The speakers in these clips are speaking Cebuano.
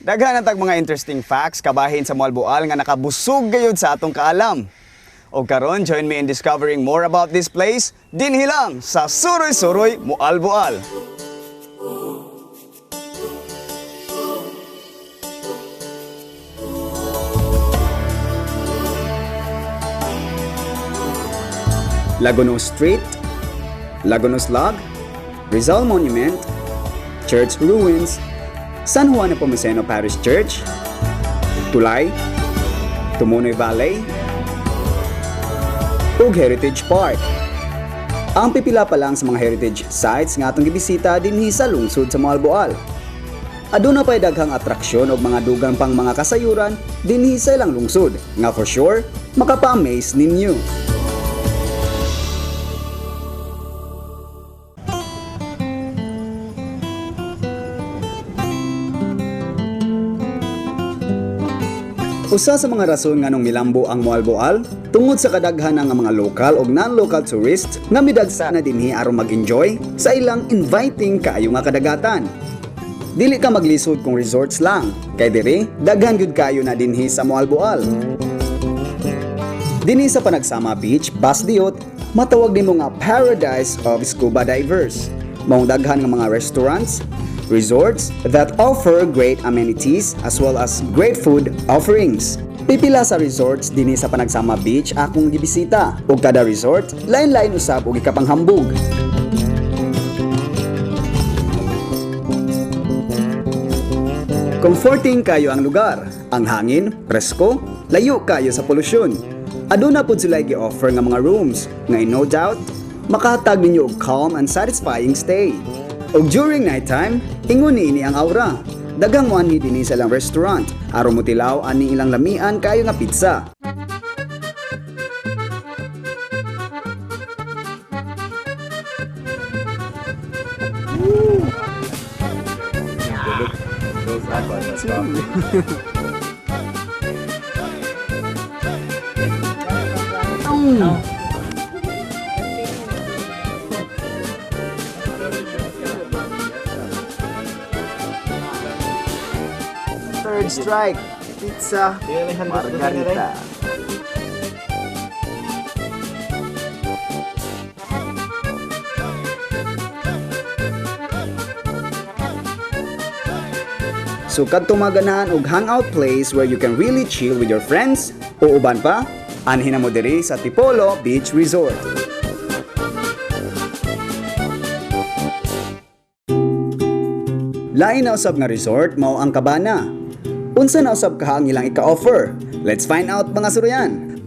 Daghan na tag mga interesting facts kabahin sa Moalboal nga nakabusog gayud sa atong kaalam. O karon, join me in discovering more about this place dinhi lang sa Suroy-Suroy Moalboal. Lagunos Street, Lagunos Log, Rizal Monument, Church Ruins, San Juan Nepomuceno Parish Church, Tulay, Tumunoy Valley, ug Heritage Park. Ang pipila pa lang sa mga heritage sites nga atong gibisita dinhi sa lungsod sa Moalboal. Aduna pa'y daghang atraksyon og mga dugang pang mga kasayuran dinhi sa ilang lungsod nga for sure makapa-amaze ninyo. Usa sa mga rason nganong milambo ang Moalboal tungod sa kadaghanan nga mga lokal ug non-local tourists nga midagsa na dinhi aron mag-enjoy sa ilang inviting kaayo nga kadagatan. Dili ka maglisod kung resorts lang, kay diri daghan gyud kayo na dinhi sa Moalboal. Dinhi sa Panagsama Beach, Basdiot, matawag nimo nga paradise of scuba divers. Maong daghan nga mga restaurants, resorts that offer great amenities as well as great food offerings. Pipila sa resorts dinhi sa Panagsama Beach akong gibisita ug kada resort lain-lain usab og ikapanghambog. Comforting kayo ang lugar. Ang hangin, presko, layo kayo sa polusyon. Aduna pud sila gi-offer nga mga rooms nga in no doubt makahatag ninyo og calm and satisfying stay. Og during nighttime, ingon niini ang aura. Daghang moanhi dinhi sa ilang restaurant aron motilaw ani ilang lamian kayo nga pizza. Goes up on the top. Third strike, pizza margarita. So kadto maganahan og hangout place where you can really chill with your friends o uban pa, anhi na mo diri sa Tipolo Beach Resort. Lain na usab nga resort mao ang Cabana. Unsa na usab kaha ang ilang ika-offer? Let's find out, mga suroyan.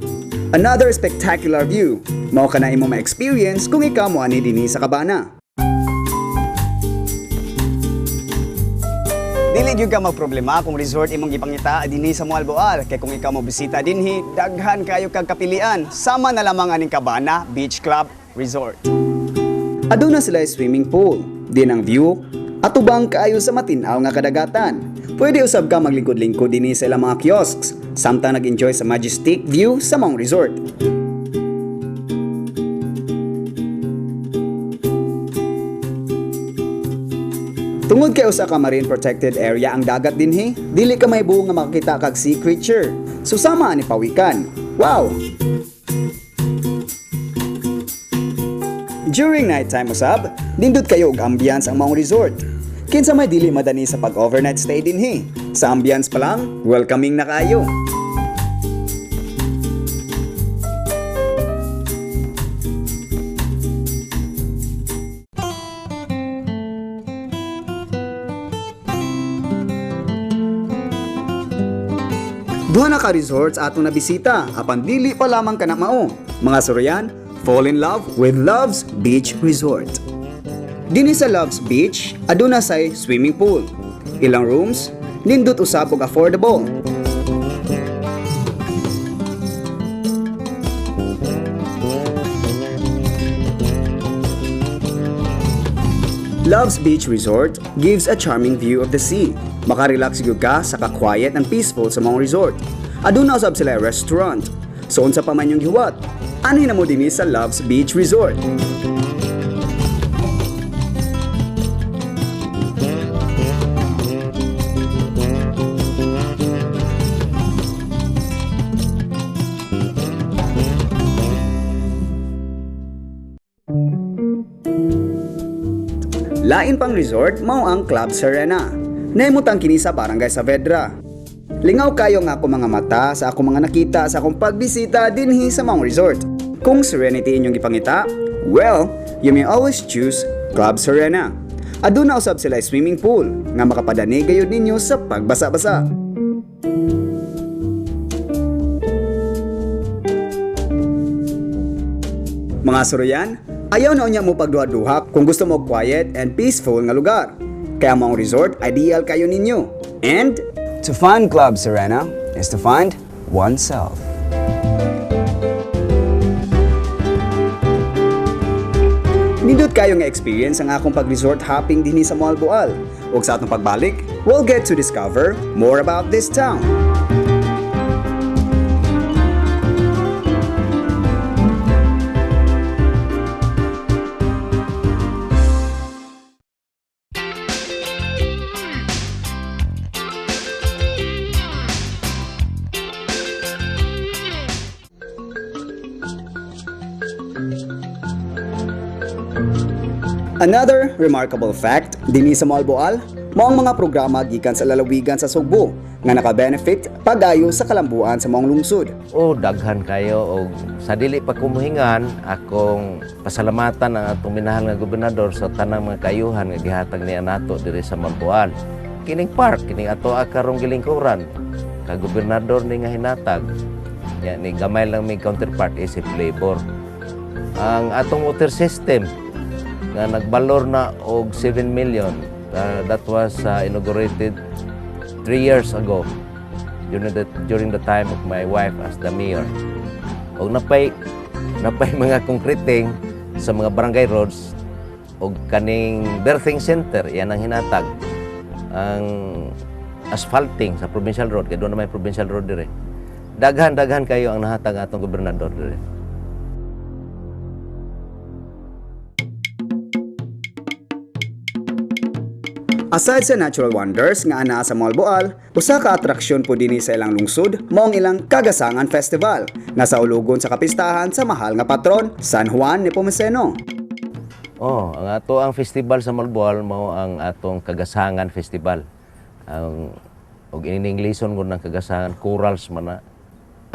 Another spectacular view. Mao kana imo ma-experience kung ikaw mo ani dinhi sa Cabana. Dili gyud ka magproblema kung resort imong gipangita dinhi sa Moalboal kay kung ikaw mo bisita dinhi, daghan kayo kag kapilian. Sama na lamang aning Cabana Beach Club Resort. Aduna sila swimming pool, din ang view, atubang kaayo sa matin-aw nga kadagatan. Pwede usab ka maglingkod-lingkod dinhi sa ilang mga kiosks, samtang nag-enjoy sa majestic view sa maong resort. Tungod kay usa ka marine protected area ang dagat dinhi, dili ka mahibong nga makakita kag sea creature. Susama ani pawikan. Wow! During nighttime usab, nindot kayo og ambience ang maong resort. Kinsa may dili madani sa pag-overnight stay dinhi. Sa ambience pa lang, welcoming na kayo. Duha na ka resorts atong nabisita apan dili pa lamang kana mao. Mga suroyan, fall in love with Love's Beach Resort. Dinhi sa Love's Beach, aduna say swimming pool. Ilang rooms, nindot usab og affordable. Love's Beach Resort gives a charming view of the sea. Makarelax gyud ka sa ka-quiet and peaceful sa maong resort. Aduna usab sila restaurant. So unsa pa man yung gihuwat? Anhi na mo dinhi sa Love's Beach Resort. Lain pang resort mao ang Club Serena. Nahimutang kini sa Barangay Saavedra. Lingaw kayo nga ako mga mata sa akong mga nakita sa akong pagbisita dinhi sa maong resort. Kung serenity inyong gipangita, well, you may always choose Club Serena. Aduna usab sila swimming pool nga makapadani gayud ninyo sa pagbasa-basa. Mga suruyan, ayaw na unya mo pagduha-duha kung gusto mo quiet and peaceful nga lugar. Kaya maong resort, ideal kayo ninyo. And to find Club Serena is to find oneself. Nindot kayo nga experience ang akong pag-resort hopping dinhi sa Moalboal. Ug sa atong pagbalik, we'll get to discover more about this town. Another remarkable fact dinhi sa Moalboal, mao ang mga programa gikan sa lalawigan sa Sugbo nga naka-benefit pagayo sa kalambuan sa maong lungsod. O daghan kayo og sa dili pa kumuhingan, akong pasalamatan ang atong minahal nga gobernador sa tanang mga kayuhan nga gihatag niya nato diri sa Moalboal. Kining park, kining ato karong gilingkuran ka gobernador ni nga hinatag. Ya ni gamay lang may counterpart isip labor. Ang atong water system nga nagbalor na og 7 million, that was inaugurated 3 years ago during the time of my wife as the mayor. Og napay mga concreting sa mga barangay roads og kaning birthing center, yan ang hinatag. Ang asphalting sa provincial road, kay doon na may provincial road dire. Daghan daghan kayo ang nahatag atong gobernador dire. Aside sa natural wonders nga anaa sa Moalboal, usa ka atraksyon po dinhi sa ilang lungsod mao ang ilang Kagasangan Festival nga saulugon sa kapistahan sa mahal nga patron San Juan Nepomuceno. Oh, ang ato ang festival sa Moalboal mao ang atong Kagasangan Festival. Ang og in-Englishon gud ng Kagasangan, corals man na.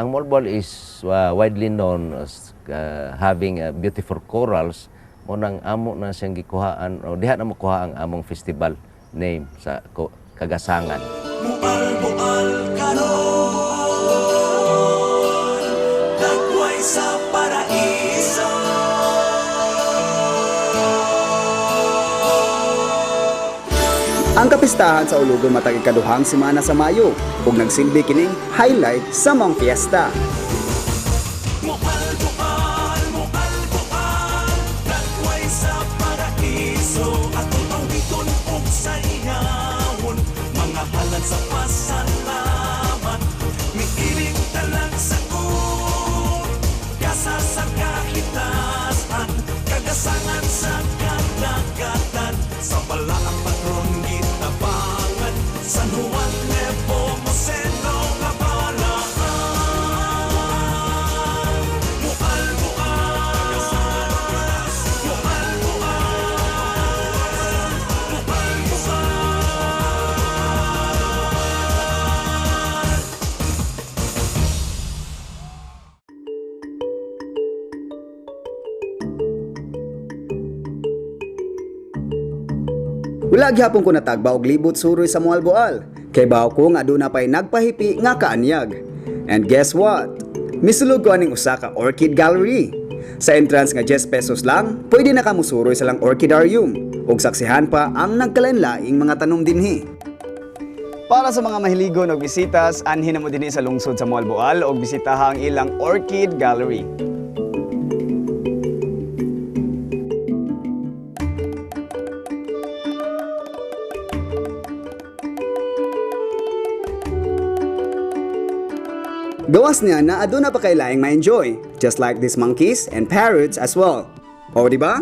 Ang Moalboal is widely known as having beautiful corals, mo nang amo na siyang gikuhaan o diha na makuha ang among festival name sa Kagasangan. Moalboal karon, dagway sa paraiso. Ang kapistahan saulugon matag ikaduhang semana sa Mayo ug nagsilbi kining highlight sa maong fiesta. Moalboal, Moalboal, dagway sa paraiso. Atong awiton ug sayawon, mga halad sa pasalamat. Miiling talang sa Gasa sa kahitasan, kagasangan sa kadagatan. Sa balaang patron gitabangan, San Juan Nepomuceno nga balaan. Moalboal, Moalboal, Moalboal. Wala gihapon ko natagba og libot suroy sa Moalboal. Kay bawo ko nga aduna pay nagpahipi nga kaanyag. And guess what? Misulod ko aning usa ka orchid gallery. Sa entrance nga 10 pesos lang, pwede na ka musuroy sa lang orchidarium ug saksihan pa ang nagkalain-laing mga tanom dinhi. Para sa mga mahiligon og bisitas, anhi na mo dinhi sa lungsod sa Moalboal og bisitaha ang ilang orchid gallery. Gawas niya na aduna pa kay laing ma-enjoy, just like these monkeys and parrots as well. O, di ba?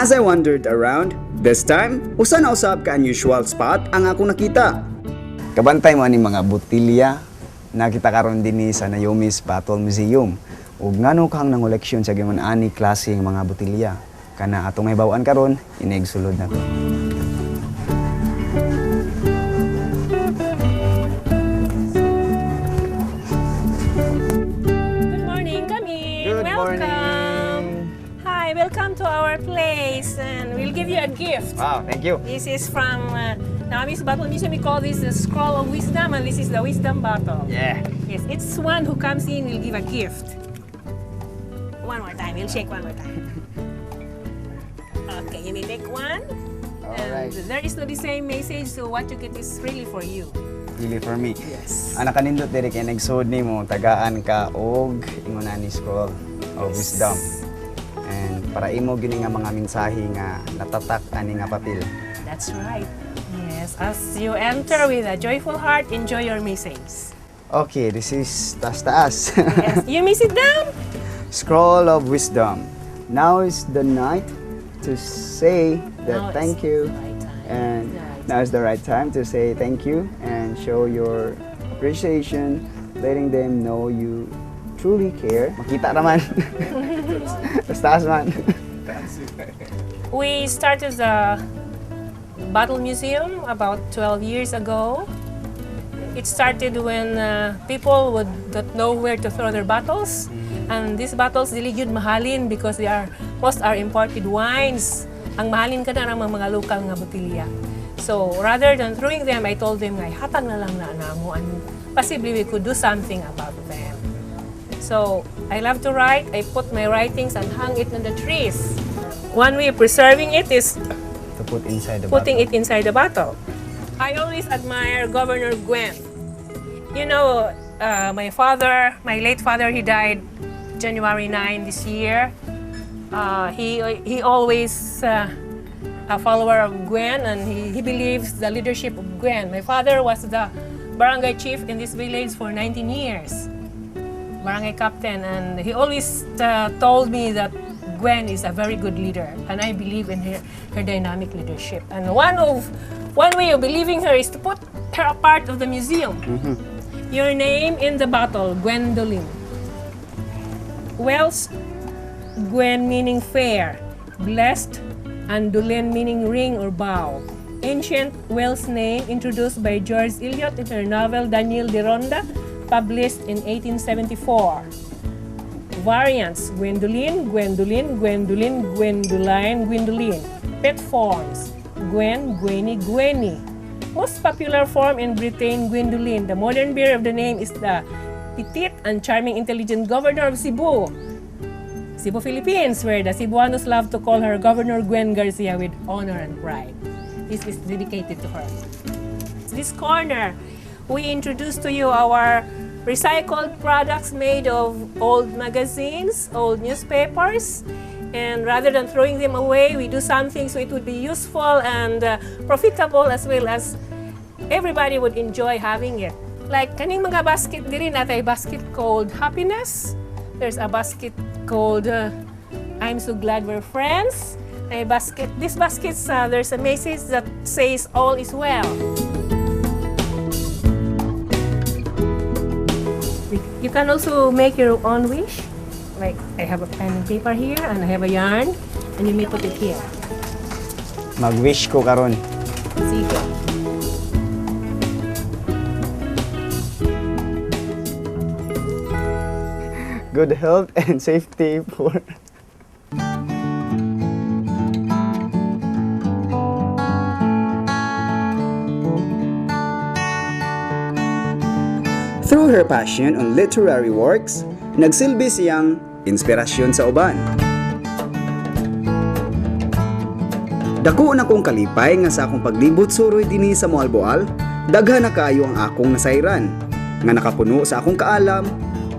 As I wandered around, this time, usa na usab ka unusual spot ang akong nakita. Kabantay mo ani mga botilya nakita karon dinhi sa Naomi's Bottle Museum. Ug ngano kang nangoleksyon sa ingon ani klase nga mga botilya? Kana atong mahibaw-an karon, inig sulod na to. Good morning, come in. Good Welcome. Morning. Hi, welcome to our place, and we'll give you a gift. Wow, thank you. This is from Naomi's Bottle Museum. We call this the Scroll of Wisdom, and this is the Wisdom Bottle. Yes, it's one who comes in will give a gift. One more time. We'll shake one more time. Okay, you may take one. All And right. there is no the same message, so what you get is really for you. Really for me. Yes. Ang nakanindot diri kay nagsud nimo tagaan ka og ingon ani scroll of wisdom. And para imo gini nga mga mensahe nga natatak ani nga papel. That's right. Yes, as you enter with a joyful heart, enjoy your message. Okay, this is taas-taas. Yes, you may sit down. Scroll of wisdom. Now is the night to say that Now is thank you. the right time. And The right now is the right time to say thank you and show your appreciation, letting them know you truly care. Makita naman. Taas man. We started the Bottle Museum about 12 years ago. It started when people would not know where to throw their bottles. And these bottles, dili gyud mahalin because they are, most are imported wines. Ang mahalin ka na ang mga local nga botilya. So rather than throwing them, I told them nga, hatag na lang na namo and possibly we could do something about them. So I love to write. I put my writings and hang it on the trees. One way of preserving it is To put inside the putting bottle. it inside the bottle. I always admire Governor Gwen. My father, my late father, he died January 9 this year. He always a follower of Gwen, and he believes the leadership of Gwen. My father was the barangay chief in this village for 19 years, barangay captain, and he always told me that Gwen is a very good leader, and I believe in her dynamic leadership. And one way of believing her is to put her a part of the museum. Your name in the bottle, Gwendolyn. Welsh Gwen meaning fair, blessed, and Dulin meaning ring or bow. Ancient Welsh name introduced by George Eliot in her novel Daniel Deronda, published in 1874. Variants: Gwendolyn, Gwendolyn, Gwendolyn, Gwendoline, Gwendolyn. Pet forms: Gwen, Gwenny, Gwenny. Most popular form in Britain, Gwendolyn. The modern bearer of the name is the petite and charming intelligent governor of Cebu, Cebu, Philippines, where the Cebuanos love to call her Governor Gwen Garcia with honor and pride. This is dedicated to her. This corner, we introduce to you our recycled products made of old magazines, old newspapers, and rather than throwing them away, we do something so it would be useful and profitable, as well as everybody would enjoy having it. Like kaning mga basket diri, naa tay basket called Happiness. There's a basket called I'm So Glad We're Friends. A basket. These baskets, there's a message that says all is well. You can also make your own wish. Like I have a pen and paper here, and I have a yarn, and you may put it here. Mag-wish ko karon. Sige. Good health and safety for. Through her passion on literary works, nagsilbi siyang inspirasyon sa uban. Dako na kong kalipay nga sa akong paglibot suroy dinhi sa Moalboal, daghan na kaayo ang akong nasayran, nga nakapuno sa akong kaalam,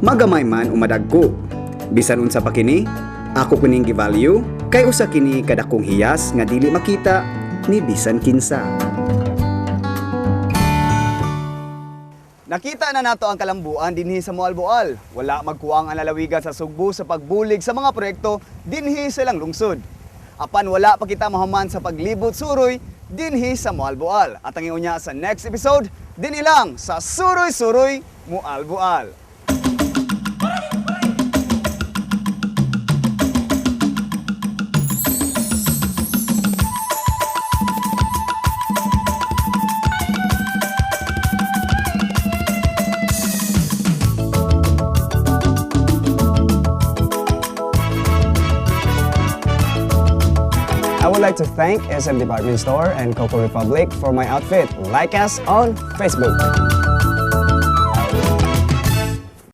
magamay man o madagko. Bisan unsa pa kini, ako kuning gi-value kay usa kini kadakong hiyas nga dili makita ni bisan kinsa. Nakita na nato ang kalambuan dinhi sa Moalboal. Wala magkuwang ang lalawigan sa Sugbo sa pagbulig sa mga proyekto dinhi sa ilang lungsod. Apan wala pa kita mahuman sa paglibot suroy dinhi sa Moalboal. At ang unya sa next episode, dinhi lang sa Suroy Suroy Moalboal. I would like to thank SM Department Store and Coco Republic for my outfit. Like us on Facebook.